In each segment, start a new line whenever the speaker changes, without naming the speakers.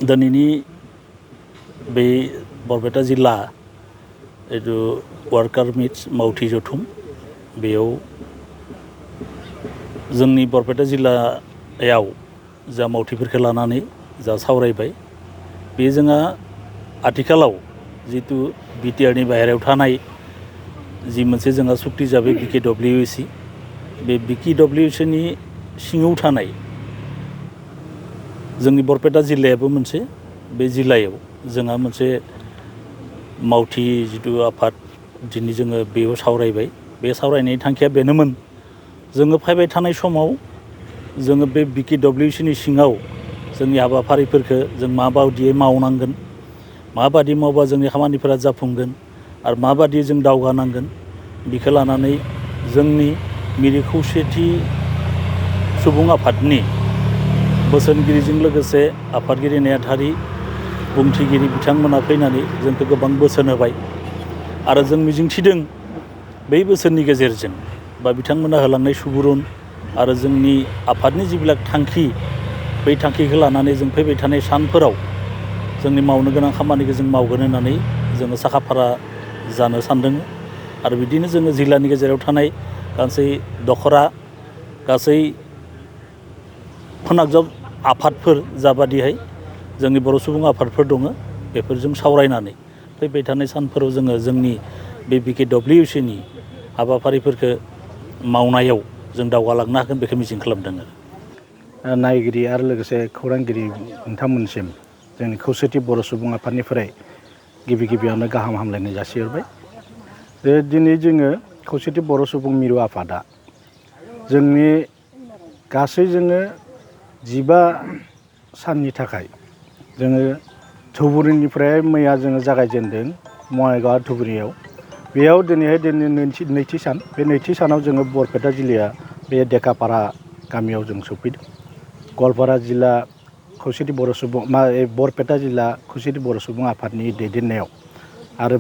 दिनैनि बे बरपेटा जिल्ला जिथु वार्कार मिट्स मावथि जथुम बेयाव जोंनि बरपेटा जिल्लायाव जा मावथिफोरखौ लानानै जा सावरायबाय बे जोंहा आथिखालाव जितु बिटिआरनि बाहेरायाव थानाय जि मोनसे जोंहा सुक्ति जाबाय BKWC बे BKWCनि सिङाव थानाय जोंनि बरपेटा जिल्लायाबो मोनसे बे जिल्लायाव जोंहा मोनसे मावथि जिथु आफाद दिनै जोङो बेयाव सावरायबाय बे सावरायनायनि थांखिया बेनोमोन जोङो फैबाय थानाय समाव जोङो बे BKWCनि सिङाव जोंनि हाबाफारिफोरखौ जों माबायदियै मावनांगोन माबादि मावबा जोंनि खामानिफोरा जाफुंगोन आरो माबादि जों दावगानांगोन बेखौ लानानै जोंनि मिरु खौसेथि सुबुं आफादनि बोसोनगिरिजों लोगोसे आफादगिरि नेहाथारि बुंथिगिरि बिथांमोना फैनानै जोंखौ गोबां बोसोन होबाय आरो जों मिजिंथिदों बै बोसोननि गेजेरजों बा बिथांमोना होलांनाय सुबुरुन आरो जोंनि आफादनि जिबिलाक थांखि बै थांखिखौ लानानै जों फैबाय थानाय सानफोराव जोंनि मावनो गोनां खामानिखौ जों मावगोन होननानै जोङो साखाफारा जानो सानदों आरो बिदिनो जोङो जिल्लानि गेजेराव थानाय गासै दखरा गासै फोनांजाब आफादफोर जाबादिहाय जोंनि बर' सुबुं आफादफोर दङ बेफोरजों सावरायनानै फैबाय थानाय सानफोराव जोङो जोंनि बे BKWCनि हाबाफारिफोरखौ मावनायाव जों दावगालांनो हागोन बेखौ मिजिं खालामदों
नायगिरि आरो लोगोसे खौरांगिरि नोंथांमोनसिम जोंनि खौसेथि बर' सुबुं आफादनिफ्राय गिबियावनो गाहाम हामलायनाय जासिहरबाय दिनै जोङो खौसेथि बर' सुबुं मिरु आफादा जोंनि गासै जोङो 15 साननि थाखाय जोङो धुबुरीनिफ्राय मैया जोङो जागायजेनदों बङाइगाव धुबुरीयाव बेयाव दिनैहाय नैथि सान बे नैथि सानाव जोङो बरपेटा जिल्लाया बे देकापारा गामियाव जों सफैदों गवालपारा जिल्ला खौसेथि बर' सुबुं बरपेटा जिल्ला खौसेथि बर' सुबुं आफादनि दैदेननायाव आरो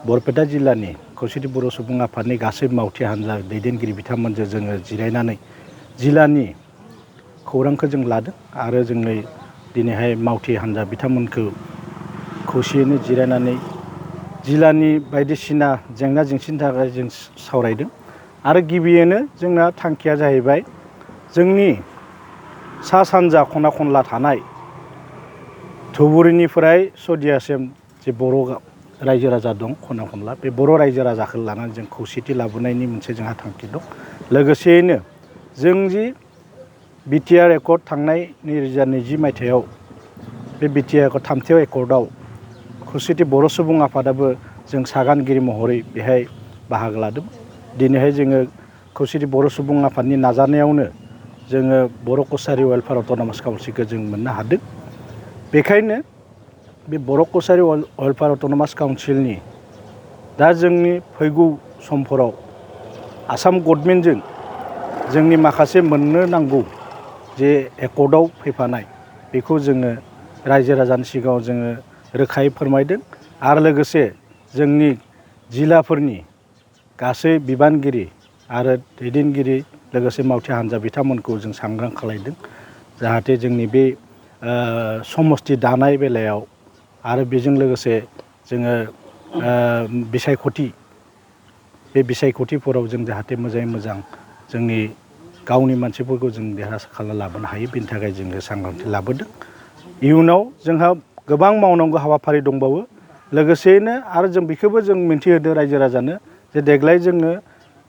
बरपेटा जिल्लानि खौसेथि बर' सुबुं आफादनि गासै मावथि हान्जा दैदेनगिरि बिथांमोनजों जोङो जिरायनानै जिल्लानि खौरांखौ जों लादों आरो जोङो दिनैहाय मावथि हान्जा बिथांमोनखौ खौसेयैनो जिरायनानै जिल्लानि बायदिसिना जेंना जेंसिनि थाखाय जों सावरायदों आरो गिबियैनो जोंना थांखिया जाहैबाय जोंनि सा सानजा खना खनला थानाय धुबुरीनिफ्राय सदियासिम जे बर' रायजो राजा दं खना खनला बे बर' रायजो राजाखौ लानानै जों खौसेथि लाबोनायनि मोनसे जोंहा थांखि दं लोगोसेयैनो जों जि बिटिआर एकर्ड थांनाय 2020 मायथाइयाव बे बिटिआर एकर्ड थामथियाव एकर्डआव खौसेथि बर' सुबुं आफादाबो जों सागानगिरि महरै बेहाय बाहागो लादों दिनैहाय जोङो खौसेथि बर' सुबुं आफादनि नाजानायावनो जोङो बर' कसारि वेलफेयार अट'नमास काउन्सिलखौ जों मोननो हादों बेखायनो बे बर' कसारि वेलफेयार अट'नमास काउन्सिलनि दा जोंनि फैगौ समफोराव आसाम गभर्नमेन्टजों जोंनि माखासे मोननो नांगौ जे एकर्डआव फैफानाय बेखौ जोङो रायजो राजानि सिगाङाव जोङो रोखायै फोरमायदों आरो लोगोसे जोंनि जिल्लाफोरनि गासै बिबानगिरि आरो दैदेनगिरि लोगोसे मावथि हान्जा बिथांमोनखौ जों सांग्रां खालायदों जाहाथे जोंनि बे समस्ति दानाय बेलायाव आरो बेजों लोगोसे जोङो बिसायख'थि बे बिसायख'थिफोराव जों जाहाथे मोजाङै मोजां जोंनि गावनि मानसिफोरखौ जों देरहासार खालामना लाबोनो हायो बेनि थाखाय जोङो सांग्रांथि लाबोदों इयुनाव जोंहा गोबां मावनांगौ हाबाफारि दंबावो लोगोसेयैनो आरो जों बेखौबो जों मिन्थिहोदों रायजो राजानो जे देग्लाय जोङो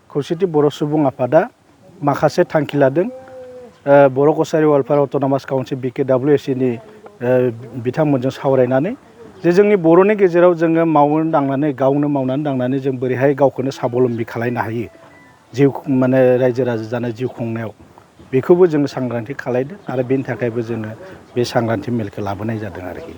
खौसेथि बर' सुबुं आफादा माखासे थांखि लादों बर' कसारि वेलफेयार अट'नमास काउन्सिल BKWCनि बिथांमोनजों सावरायनानै जे जोंनि बर'नि गेजेराव जोङो गावनो मावनानै दांनानै जों बोरैहाय गावखौनो साबलम्बि खालायनो हायो जिउ माने रायजो राजा जानाय जिउ खुंनायाव बेखौबो जोङो सांग्रांथि खालायदों आरो बेनि थाखायबो जोङो बे सांग्रांथि मेलखौ लाबोनाय जादों आरोखि